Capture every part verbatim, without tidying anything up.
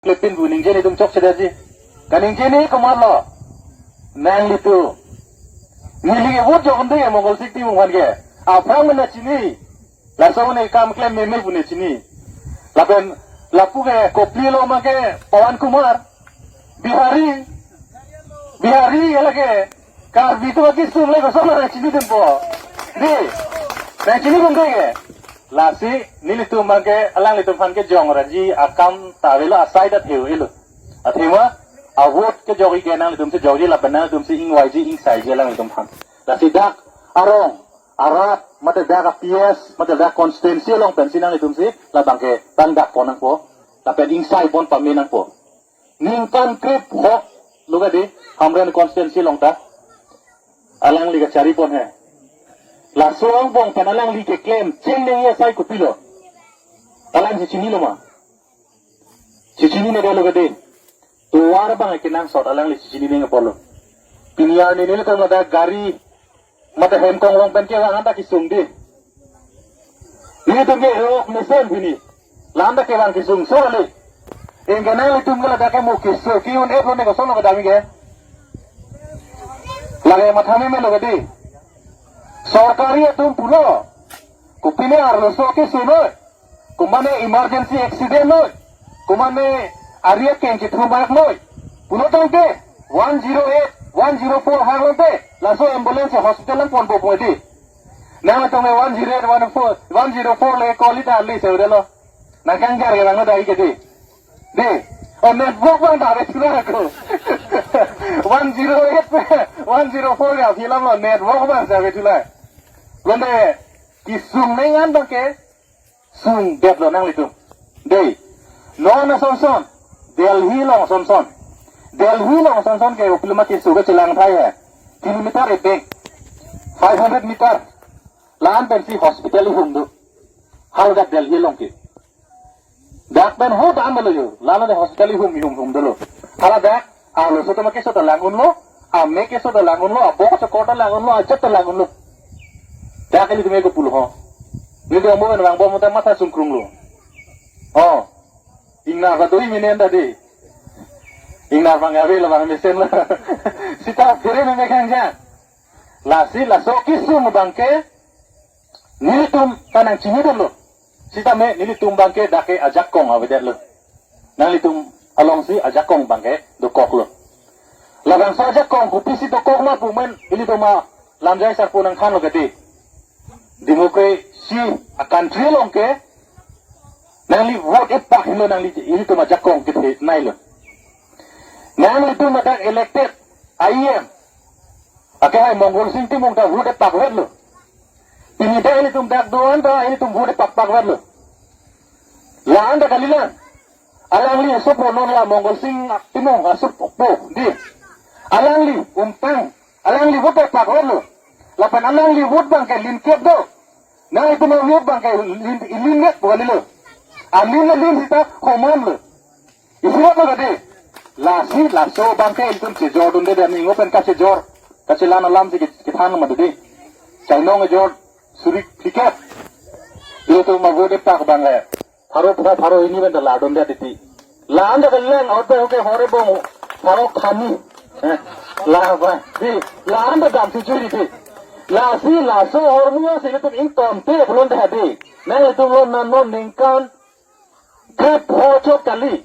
Klepin pu ningje netum chokchedaji. Kaningje ne komatlo. Nanglitum. Neli ke vote jokon dei Mongalsing Timung aphan ke. Aphrang mena chini. Laso ne kam klem meme pu ne chini. Lapen lapu ke kopilo ma ke Pawan Kumar. Bihari. Bihari lake. Karbi atum akesung le koson nangchinidunpo. Dei. Nangchinidun dei ke. Lasi nelitum abang ke alanglitum aphan ke jong raji akam ta avelo asai ta theu elo. Athema a vote kejok-ik ke nanglitum si jokji lapen nanglitum si ingvaiji ingsaiji alanglitum aphan. Lasi dak arong, arat, mate dak a P S, mate dak constituency along pensi nanglitum si labang ke pangdakpon nangpo. Lapen ingsaipon pame nangpo. Ningkan krepho lo ke dei, Hamren constituency along ta. Alangli kacharipon he. Laso angbong pen alangli keklem chengneng asai kopilo. Alangli chinilo ma? Chinine detlo ke dei. Tovar abang kenangsot alangli chinine nge apotlo. Pini arni nelitum ladak gari mate hemkong along pen kevang anta kesung dei. Nelitum ke rok mesen pini. La-an ta kevang kesung so kali. Anke nanglitum ke ladak ke mo keso ke-un-etlo ne kosonlo kedam ke. Lake matha memelo ke dei. Sorkari atum pulo. Kopine arloso keso noi. Komane emergency accident noi. Komane ari akeng chethumak noi. Pulo tangte one zero eight, one zero four hang lote. Laso ambulance hospital nangponpo pu dei. Nangtum ke one zero eight, one four, one zero four le call-i ta le se detlo. Nangkangjar ke lang dai ke dei. Dei. Oh, network abang ta ave thulai ako. One zero eight, one zero four ya film lo network abang ta ave thulai. Lone kesung neng an abang kesung detlo nanglitum. Dei. Non ason son. Delhi along ason son. Delhi along ason son ke upilma keso ke chelang thai he. Kilometer ebeng. Five hundred meter. La-an pensi hospital ihum do. Haladak Delhi along ke. Dak pen ho dam lo yo. La-an de hospital ihum ihum hum dolo. Haladak arloso ta ma keso ta lang-unlo. Ame keso ta lang-unlo. Abo kachokor ta lang-unlo. Ajat ta lang-unlo. Dak ilitum ke pulo ho. Nelitum mo pen vangbom ta matha sungkrunglo. Oh. Ingnar ta do-i menen ta dei. Ingnar abang ave la abang mesen la. Sita phere meme kangja. Lasi laso kesung abang ke nelitum ta nangchinidunlo. Sitame nelitum abang ke dak ke ajakong avedetlo. Nanglitum alongsi ajakong abang ke dokoklo. Labangso ajakong kopisi dokok ma pu men ilitum alamjai sarpo nangthanlo ke dei. Democracy a country along ke nangli vote epak henlo nangli ilitum ajakong kethe nailo. Nanglitum ladak elected I M. Ake hai Mongalsing Timung ta vote epak vetlo. Pini dak ilitum dak do-an ta ilitum vote epak pak vetlo. La-an ta kalilang. Alangli asopo non la Mongalsing Timung asopo dei. Alangli umtang. Alangli vote epak vetlo. Lapen alangli vote abang ke linkep do. Nanglitum vote abang ke lin, linnek pu kalilo. Alin alin sita komanlo. Isi lo ke dei. Lasi laso abang ke ilitum chejordunde dei, ning open kachejor. Kachelan alam si ke, kethan ma dei. Chainong ejor suri tiket. Ilitum ma vote epak abang ke. Pharo pharo pharo hini pen ta lardunde titi. La-an ta kelang out pen ke hore bong pharo khani. Eh, la ba. Dei, la-an ta dam si churi dei. Lasi laso ahormu si ilitum ingtonte pulote dei. Nanglitum lo non non ningkan krepho chot kali.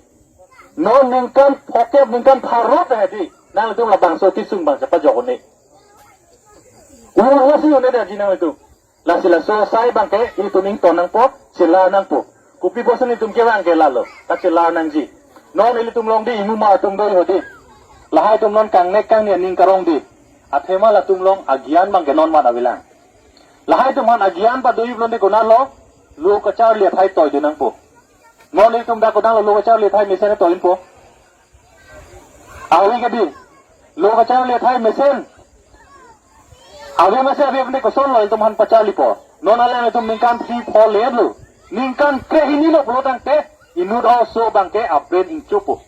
Non ningkan phokep ningkan pharo ta dei. Nanglitum labangso kesung abang chepajok un-e. Ur lasi un-e detji nanglitum. Lasi laso asai abang ke ilitum ington nangpo, chelar nangpo. Kopi pusi ilitum kevang ke lalo, kachelar nangji. Non ilitum along dei, imumar atum dei ho dei. Lahai atum non kangnek kangni aning karong dei. Athema latum along agyan abang ke non mat avelang. Lahai atum aphan agyan padoi pulote konatlo, lo kacharli athai toidun nangpo. Non ilitum dak konatlo lo kacharli athai mesen toidunpo. Ave ke dei, lo kacharli athai mesen. Ave mesen ave pune kosonlo ilitum aphan pacharlipo. Non alanglitum ningkan phli pho le-etlo. Ningkan krehini lo pulo tangte inut aso abang ke a-brain ingchopo.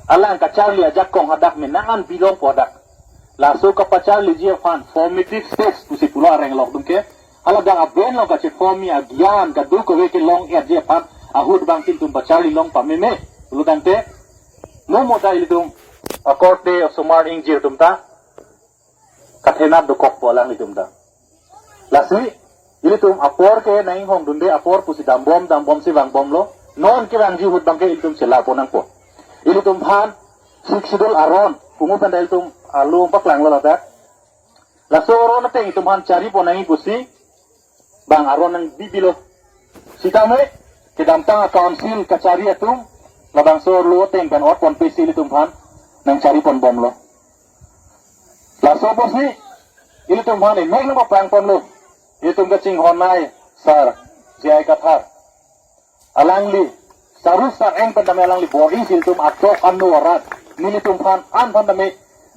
Alang kacharli ajakong hadak menang an bilongpo hadak. Laso kapacharliji aphan formative stage pusi pulo areng lok dum ke. Haladak a-brain along kacheform-i agyan kadokave kelong-etji aphan ahut abang ilitum pacharli long pameme. Pulotangte, mo mo ta ilitum akorte osomar ingjir atum ta kathenat dokokpo alanglitum ta. Lasi ilitum apor ke nang-inghongdunde apor pusi dambom dambomsi vangbomlo. Non kevangji ahut abangke ilitum chelapo nangpo. Ilitum aphan Sixth Schedule aron, komat pen ta ilitum along paklanglo ladak. Laso aron ateng itum aphan charipon nangji pusi bang aron nangbibilo. Sitame kedamtang a-council kachari atum labangso arlo ateng pen otponpe si ilitum aphan nangchariponbomlo. Laso apotsi ilitum aphan emek nangpapangponlo. Ilitum kachinghonnei sir J I Kathar, alangli saruk sareng pen tame alangli bor-isi ilitum atok ano arat nelitum aphan an aphan tame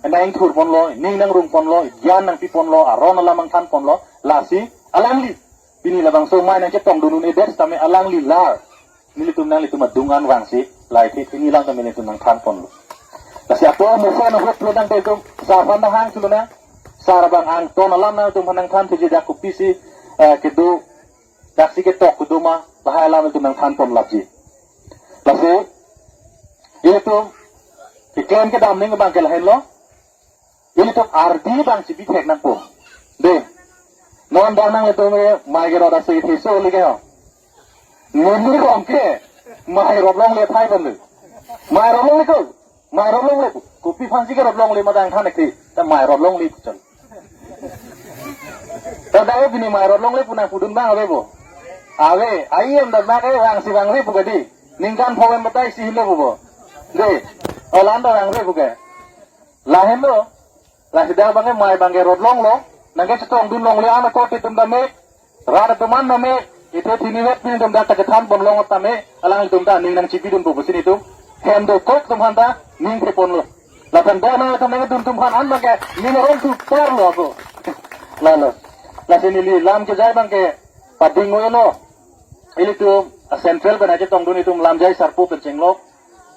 nang-ingthurponlo, ning nangrungponlo, gyan nangpiponlo, aron alam nangthanponlo. Lasi alangli pini labangso amei nangchetongdun un-edet tame alangli lar nelitum nanglitum adung an vangsi lahai thepini alam tame nelitum nangthanponlo. Lasi apor mosen ahut pulotangte itum sir aphan ta hang thulo nang, sir abang angton alam nangtum aphan nangthan thuji, dak kopisi, eh, kedo, daksi ketok kedo ma, lahai alam itum nangthanponlapji. Lasi ilitum keklem kedam ning abangke lahenlo. Ilitum ardi abang chibithek nangpo. Dei. Non bang nanglitum ke mei kerot asi theso leke ho. Neli rong ke mei rot longle thai pen le. Mei rot longle ko. Mei rot longle pu. Kopi aphansi kerot longle ma dang than ekri. Ta mei rot longle pu chal. Ta dak pini mei rot longle pu nangpudun abang ave bo. Ave, ai em dak bak e vangsi vangve pu kadi. Ningkan pho em batai si hilo pu bo. Dei. Olan ta vangve pu ke. Lahenlo, lasi dak abangke mei abangke rot longlo, nangkechetongdun longle an akorte atum tame, rat atum an tame, ithepini vet pini atum dak ta kethanpon long tame, alanglitum ta ning nangchipidunpo pusi nelitum hem dokok atum aphan ta ning theponlo. Lapen dak nangtum nangdun atum aphan an abangke ning arong thuparlo ako. Lalo. Lasi neli lam kejai abangke pading-olo. Ilitum a-central pen nangchetongdun itum Lamjai Sarpo pen chenglok,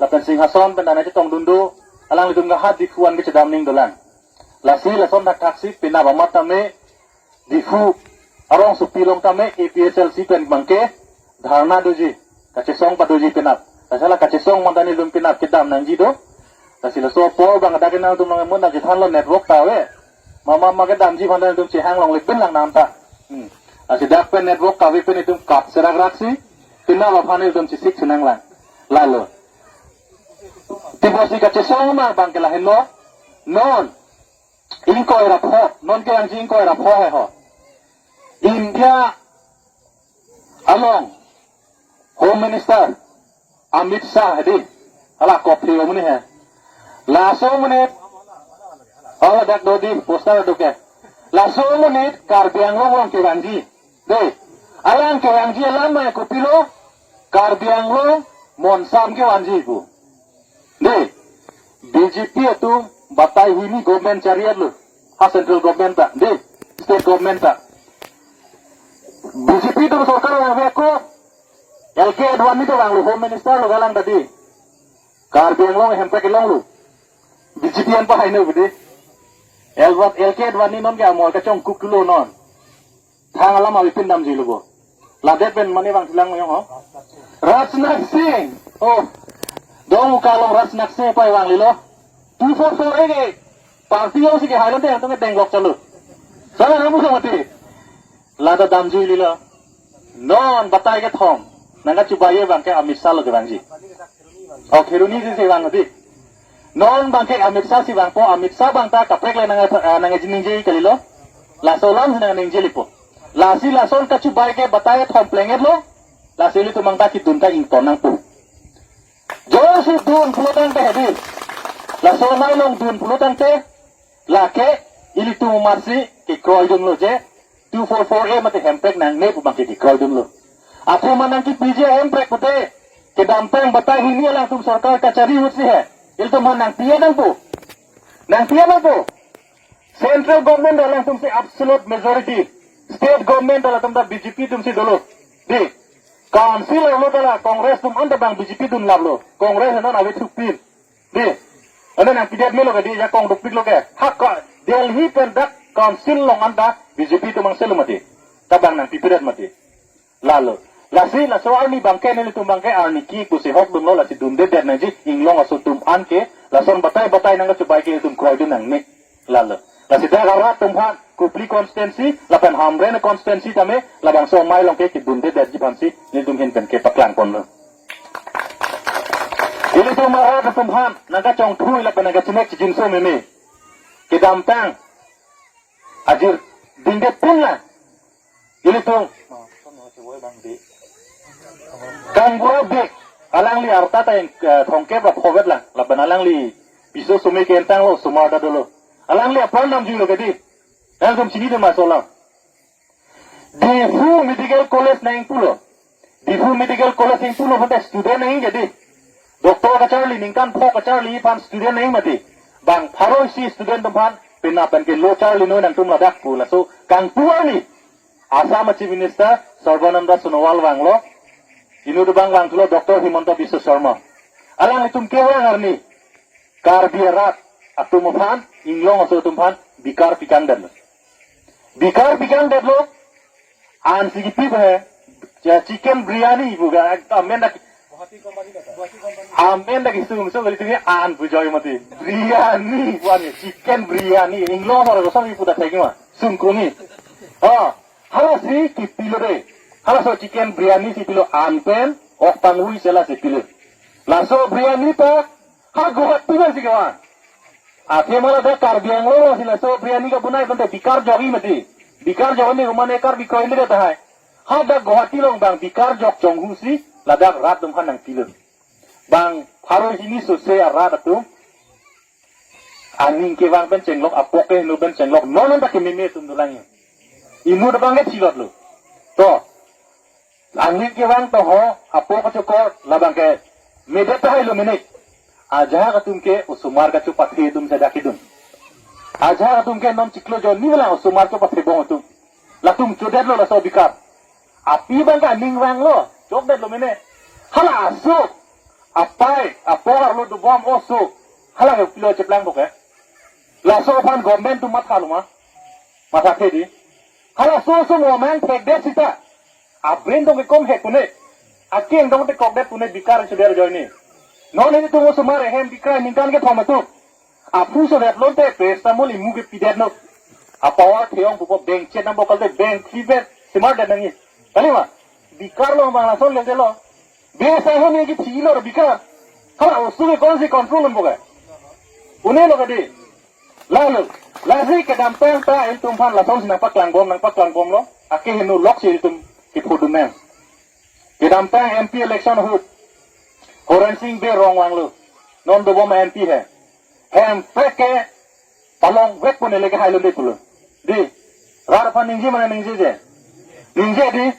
lapen Singhason pen nangchetongdun do, alanglitum ke ha Diphu an kechedam ning dolang. Lasi lason thakthaksi penap amat tame Diphu arongsopi along tame A P H L C pen abangke dharna doji, kachesong padoji penap. Lasi la kachesong abang ta nelitum penap kedam nangji do. Lasi laso apor abang dak nangtum nangmun nangchethanlo, network ta ave. Mama ma kedamji abang ta nelitum chehang longle pen lang nang ta. Hmm. Lasi dak pen network kave pen itum kap serak raksi, penap aphan itum chesik chenang lang. Lalo. Tibosi kachesong ma abangke lahenlo. Non ingkoi ra pho, non kevangji ingkoi ra pho he ho. India along Home Minister Amit Shah dei, hala kopri amonit he. Laso amonit, oh, dak do dei, poster do ke. Laso amonit Karbi Anglong along kevangji. Dei, alang kevangji alam ma kopilo, Karbi Anglong Monsam kevangji pu. Dei, B J P atum batai hini government chari-etlo. Ha central government ta, dei, state government ta. B J P atum sorkar vangve ako, L K Advani ta vanglo, Home Minister lo galang ta dei. Karbi Anglong hemprek kelonglo. B J P an pahai no dei. L-, L K Advani non ke amol kachongkuk thulo non. Thang alam avepin damjilo bo. Ladak pen mane vangthulang yong ho. Rajnath Singh. Oh. Dongmukak along Rajnath Singh pai vanglelo. Two four four A ke party alongsi kehai lo te, tong denglok chalo. Sala namu mati. Lata damjuilelo. Non batai kethom nangkachubai abangke Amit Shah lo kevangji. Oh, Kheroni si si vang dei. Non abangke Amit Shah si vangpo, Amit Shah abang ta kaprek le nang, eh, nangji ningje kalilo. Laso alam si nangningje lipo. Lasi lason kachubai ke batai thom pleng-etlo. Lasi ilitum abang ta kedun ta ington nangpo. Josi dun pulotangte dei. Laso amei along dun pulotangte, lake ilitum amatsi kekroidunlo je, two four four A mate hemprek nangne pu abangke kekroidunlo. Athema nangkepiji hemprek pute, kedamtang batai hini alangtum sorkar kachari ahutsi he, ilitum aphan nangpi-et nangpo. Nangpi-et nangpo. Central government alangtum si absolute majority, state government alangtum ta B J P atum si dolo. Dei, council arlo ta la Congress atum anta abang B J P dunlaplo. Congress non ave thukpin. Dei, anta nangpidet melo ke dei, jakong dukpiklo ke. Hak ka Delhi pen dak council along anta B J P atum angselo mati. Tabang nangpipidet mati. Lalo. Lasi laso arni abangke nelitum abangke arni ke pusi hokdunlo, lasi dundedet nangji, Inglong aso atum anke, lason batai batai nangkachobai ke itum kroidun nangne. Lalo. Lasi dak arat atum aphan, Kopili constituency, lapen Hamren constituency tame, labangso amei along ke kedundedetji aphansi, nelitum ahin pen ke paklangponlo. Ilitum arat atum aphan, nangkachongthui lapen nangkachinek chijinso meme. Kedamtang ajir dingdet pun la. Ilitum Kangbura Bey, alangli arta ta, eh, thomkep ra phovet lang, lapen alangli piso sumi ke entanglo, osomar ta dolo. Alangli apran namjilo kedi. Nangtum chinidun ma laso alam? Diphu Medical College nangpulo. Diphu Medical College nangpulo pute student nang kedi. Doctor kacharli, ningkan pho kacharli aphan student nang mati. Bang pharo isi student atum aphan, penap pen ke lo charli noi nangtum ladak pu. Laso kangpu arni Assam Chief Minister Sarbananda Sonowal vanglo. Inut abang vangthulo Doctor Himanta Biswa Sarma. Alanglitum kevang arni Karbi arat atum aphan, Inglong aso atum aphan, bikar pikangdetlo. Bikar pikangdetlo, ansi kipi he, ja chicken biryani pu ga, amen dak, amen dak isung sung kali tinggi an pu joi mati. Biryani, wan chicken biryani, Inglong aso atum aphan ipu dak thek ma, sungkroni. Oh, halasi kipilo de. Halaso chicken biryani si pilo an pen, ok pangui sela si pilo. Laso biryani ta, ha Guwahati pensi kevang. Athe ma ladak Karbi Anglong si laso biryani kabonai pente bikar jok-i mati. Bikar jok-i ne humane Karbi kroidunde tahai. Hadak Guwahati along bang bikar jok chonghu si ladak rat atum aphan nangpilo. Bang pharo hini sose arat atum aning kevang pen chenglok, apok keheno pen chenglok, non non ta kememe atum dolang ya. Inut abang ke thilotlo. To, aning kevang to ho, apok kachokor, labang ke medet tahailo mene. Ajahak atum ke osomar kachopathe atum sedak idun. Ajahak atum ke non chiklo jonni bela osomar chopathebom atum. Latum chodetlo laso bikar. Api abang ke aning vanglo, chokdetlo mene. Hala aso, apai, apor arlo dobom oso. Hala ke pilo cheplangpo ke. Laso aphan government atum mathalo ma. Mathathe di. Halaso aso mo mang thekdet sita. Abrain tong kekom hek pune. Akeng tong tekokdet pune bikar choder ajoine. Non nelitum osomar ahem bikar ningkan kethom atum. Aphu so det lonte paracetamol imu ke pidet no. Apower theyong pupo beng chet nang bokal te beng fever semar det nangji. Kali ma? Bikar lo bang lason le lo. Be sa ho ne ki thilo bikar. Hala osu ke konsi control lo boga. Une lo kadi. Lalo. Lasi kedamtang ta ilitum aphan lason si nangpaklangbom nangpaklangbomlo. Akeheno lok si ilitum kiphodun nang. Kedamtang M P election ahut Horen Sing Bey arong vanglo. Non dobom M P he. Hemprek ke palongvek pune le kehailo de pulo. Di. Rat aphan ningje mane ningjeje. Ningje di.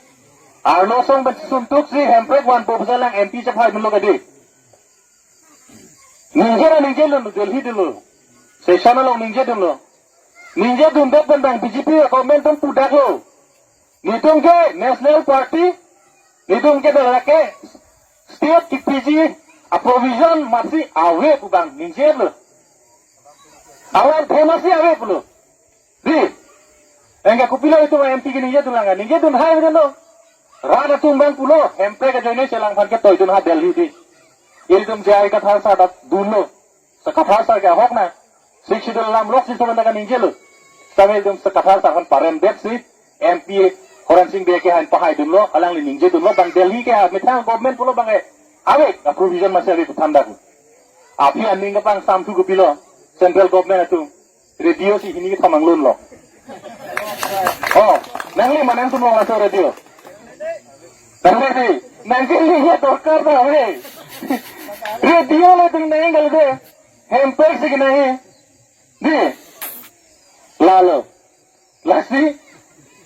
Arlo asong pen suntuk si Hemprek vanpo pusi alang M P chephaidunlo kedi. Ningje ra ningjelono Delhi dunlo. Session along ningjedunlo. Ningjedundet pen bang B J P government atum pudaklo. Netum ke National Party, netum ke dak ke state kipiji aprovision masi ave pu bang ningjelo. Awan the masi ave pulo. Di. Anke kopilo itum M P ke ningjedun lang, ningjedun hai deno. Rat atum bang pulo, Hemprek ajoine chelang aphan ketoidun ha Delhi di. Ilitum J I Kathar sir ta dunlo. Sir Kathar sir ke ahok na. Sixth Schedule alam lok si sementara ningjelo. Sambil ilitum Sir Kathar sir aphan paremdet si M P Horen Sing Bey ke han pahaidunlo, alangli ningjedunlo, bang Delhi ke ha methang government pulo bang e. Ave, aprovision masi ave pu thandak. Aphi aning kepangsamthu kopilo, central government atum. Radio si hini kethom anglunlo. Oh, nangli ma nangtum long laso radio. Nangli di, nangli di ya dorkar na we. Radio le ding nang gal de. Hemprek si kena he. Di. Lalo. Lasi,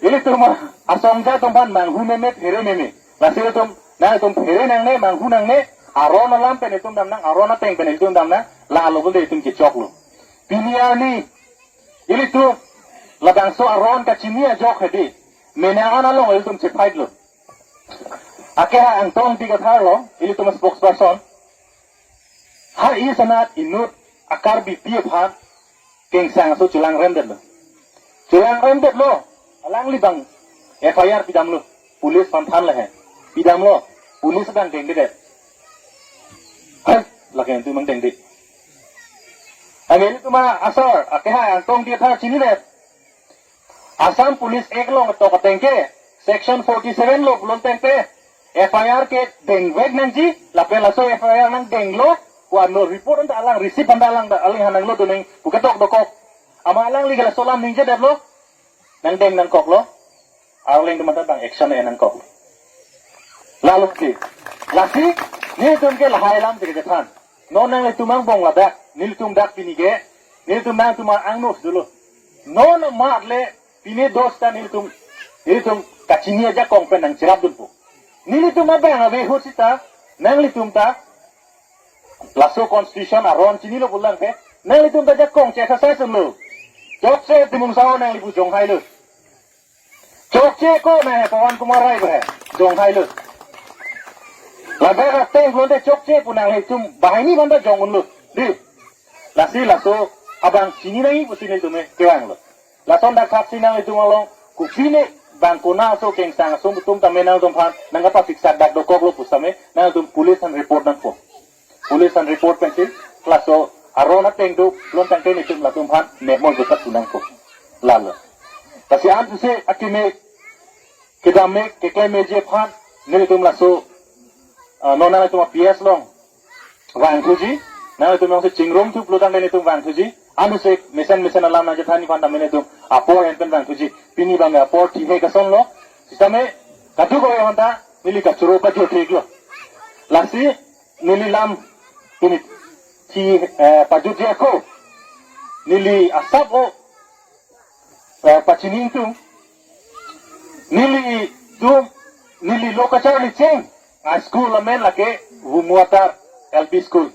ilitum asongja atum aphan manghu meme phere meme. Lasi ilitum, nangtum phere nangne, manghu nangne, aron alam pen ilitum damnang, aron ateng pen ilitum damnang, lalo pulote ilitum kechoklo. Pini arni, ilitum, labangso aron kachini ajok hedi, mena an along ilitum chephaidlo. Akeha Angtong Ingti Kathar lo, ilitum spokesperson. Ha East anat inut a Karbipi aphan kengsang aso chelangremdetlo. Chelangremdetlo. Alangli bang F I R pidamlo. Police aphan thanlo he. pidamlo, police abang dengdedet. Hai, lake nangtum abang dengde. Anke ilitum asar, akehai Angtong Tiathar chinidet. Assam Police Act along tok ateng ke, Section forty-seven lo pulote F I R kedengvek nangji, lapen laso F I R nangdenglo, ko-an lo report anta alang receive anta alang da, aling hanang lo duneng, pu ketok dokok. Amat alangli ke laso alam ningjedetlo, nangdeng nangkoklo, arleng teman tentang action en nangkoklo. Lalu ke, lasi, nelitum ke lahai alam si kachethan. Non nanglitum angbong ladak, nelitum dak pini ke, nelitum nangtum angno si dolo. Non amat le, pine dos ta nelitum, nelitum kachini ajakong pen nangcherapdunpo. Nelitum abang ave ahut seta, nanglitum ta, laso constitution aron chinilo pulang ke, nanglitum ta jakong che-exercise dunlo. Chokche Timung Sao nanglipu jonghailo. Chokche ko nang he Pawan Kumar Rai ko he, jonghailo. Ladak ateng pulote chokche pu nanglitum banghini aphanta jong unlo. Di. Lasi laso abang chini nangji pusi nelitum kevanglo. Lason dak thaksi nanglitum along, kopine bang konat aso kengsang asong atum tame nangtumphan nangkapasiksak dak dokoklo pu tame nangtum police aphan report nangpo. Police aphan report pensi, laso aron ateng do, lon tangte nelitum latum aphan nemoi betat tunang ko. Lalo. Lasi ansi akeme, kedam me, keklem meji aphan, nelitum laso, ah, non nanglitum a P S along vangthuji, nanglitum alongsi chingrum thup lutang nelitum vangthuji, ansi mesen mesen alam nangchethan aphan tame nelitum apor en pen vangthuji, pini abang apor thihek asonlo, sitame, kadokave aphanta, neli kachoro pajut thiklo. Lasi, neli lam pini thi, eh, pajutji ako. Neli asap o, eh, pachini ingtung. Nelitum, neli lo kacharli cheng. A school amen lake Vumuatar L P School.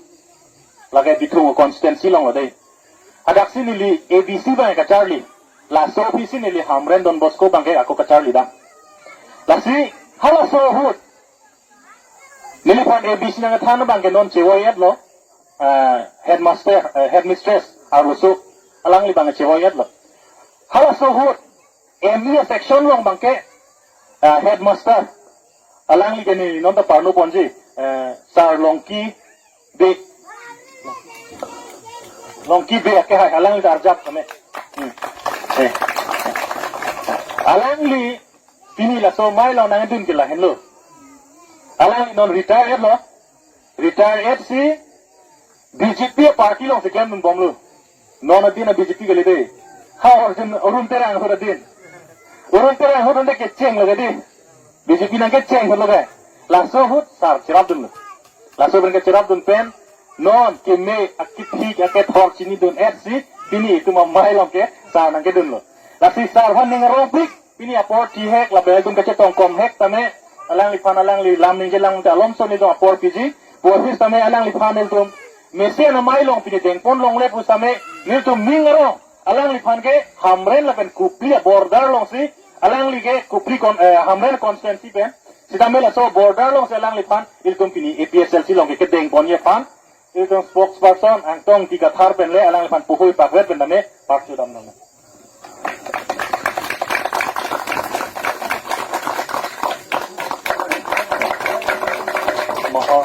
Lake Bithung constituency alonglo dei. Hadaksi neli A B C abang kacharli. Laso aphi si neli Hamren Don Bosco abang ke ako kacharli dam. Lasi halaso ahut neliphan A B C nangkethan abang ke non chevoi-etlo, ah, headmaster, eh, headmistress arloso alangli abang chevoi-etlo. Halaso ahut M E section along abang ke, ah, headmaster alangli ke neli non ta parno ponji, eh, Sir Longki Bey. Longki Bey akehai alangli ta arjap kami. Hmm. Eh. Alangli pini laso amei along nangdun ke lahenlo. Alangli non retire-etlo. Retire-et si B J P party alongsi klemdunbomlo. Non adin a B J P kali dei. Ha Arjun Arun Terang ahut adin. Arun Terang ahut ante kechenglo ke dei. B J P nangkecheng ahutlo ke. Laso ahut sir cherapdunlo. Laso pen kecherapdun pen non keme akithik akethor chinidun-et si pini itum amei along ke sir nangkedunlo. Lasi sir aphan ning arongpik, pini apor thihek, lapen itum kachetongkom hek tame, alangliphan alangli lam ningjelang te alomso nelitum apor piji, pu aphi tame alangliphan nelitum mesen amei along pini dengpon longle pu tame, nelitum ning arong, alangliphan ke Hamren lapen Kopili a-border alongsi, alangli ke Kopili kon-, eh, Hamren constituency pen, sitame laso border alongsi alangliphan, ilitum pini A P H L C along ke kedengponji aphan, ilitum spokesperson Angtong Tiathar pen le alangliphan puhui pakvet pen tame, pak chudam nang. Moho.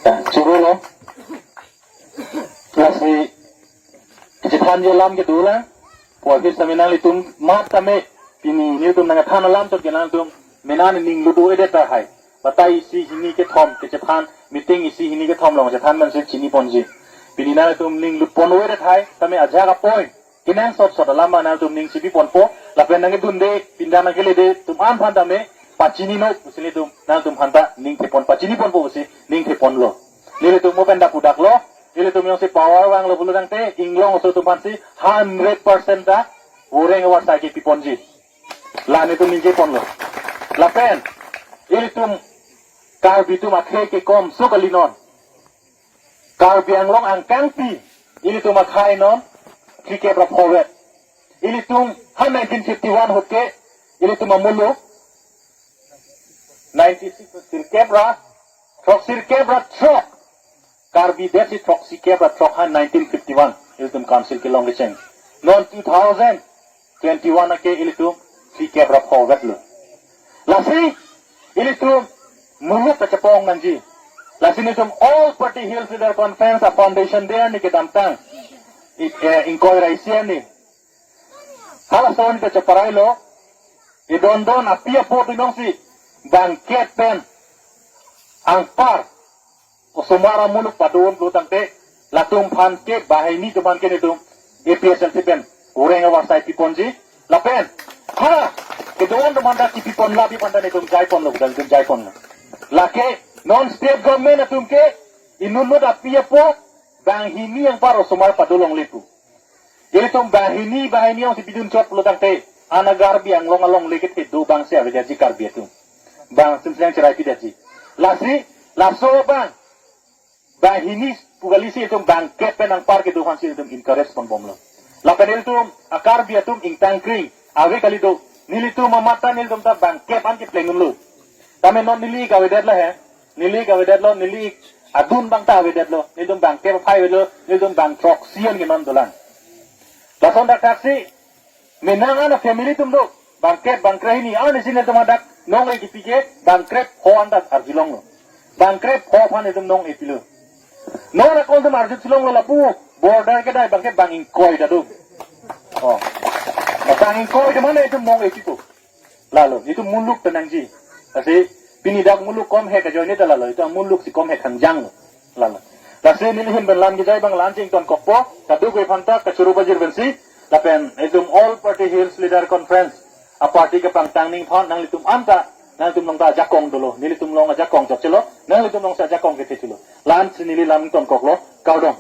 Ya, churu lo. Lasi, kachethanji alam ke dolang. Pu aphi tame nanglitum amat tame pini nelitum nangkethan alam chot ke nanglitum mena ning ludo-edet tahai. Batai isi hini kethom kachethan, meeting isi hini kethom along chethan man si chiniponji. Pini nanglitum ning lutpon-edet tahai, tame ajak a-point kenangsot sot alam ma nanglitum ning chipiponpo, lapen nangkedunde, pinda nangkelede atum an aphan tame pachininon pusi nelitum, nanglitum aphanta ning thepon, pachiniponpo pusi ning theponlo. Nelitum mo pen dak pudaklo, nelitum jongsi power vanglo pulo tangte, inglong aso atum aphansi hundred percent ta voreng avarsai kepiponji. La nelitum ningjeponlo. Lapen, ilitum Karbi atum akhei kekom so kali non. Karbi Anglong angkangpi, ilitum akhei non, three kep ra phovet. Ilitum ha nineteen fifty-one ahut ke, ilitum amuluk, ninety-six sirkep ra, throksi sirkep ra throk. Karbi det si throksi kep ra throk ha nineteen fifty-one, ilitum council kelong kecheng. Non two thousand, twenty-one ake ilitum three cap ra pho vetlo. Lasi ilitum muluk ta chepong nangji. Lasi nelitum All Party Hills Leader Conference a foundation day arni kedamtang, i- eh, ingkoi ra isi arni, halaso arni ta cheparailo. Idondon api apo atum jongsi bangkep pen anpar osomar amuluk padon pulotangte, latum aphan ke banghini atum aphan ke nelitum A P H L C pen oreng avarsai piponji. Lapen ha kedon atum aphan ta kipipon labi aphan ta nelitum jaiponlo, nelitum jaiponlo. Lake non state government atum ke inut inut api apo banghini anpar osomar padolongle pu. Ilitum banghini banghini jongsi pidun chot pulotangte, ana Karbi Anglong alongle kethe do bangsi avedetji Karbi atum. Bang simseng cherai pidetji. Lasi laso bang banghini pu kalisi ilitum bangkep pen anpar kedo aphansi ilitum encourage ponbomlo. Lapen ilitum a-Karbi atum ingtangkring ave kali do. Nelitum amat ta nelitum ta bangkep an kepleng unlo. Tame non neli ik avedetlo he. Neli ik avedetlo, neli ik adun abang ta avedetlo. Nelitum bangkep aphai avedetlo, nelitum bang throksi an ke non dolang. Lason dak thaksi, menang an a-family atum do, bangkep bangkrehini, arnisi nelitum hadak nong-e kipi ke bangkrepho an ta arjulonglo. Bangkrepho aphan nelitum nong-e pilo. Non akol atum arju chulonglo lapu, border kedai bangkep bang ingkoi ta do. Oh. Bang ingkoi ta mane itum nong-e pipo. Lalo, itum muluk ta nangji. Lasi pini dak muluk komhek ajoine ta lalo, itum muluk si komhek hangjanglo. Lalo. Lasi neli ahin pen la-an kejai abang la-an chington kokpo, kadokave aphanta kachoro pajir pensi, lapen itum All Party Hills Leader Conference a-party kepangtang ning aphan nanglitum anta, nanglitum along ta ajakong dolo, nelitum along ajakong chokchelo, nanglitum alongsi ajakong kethe chelo. La-ansi neli la-an ton koklo, kardom.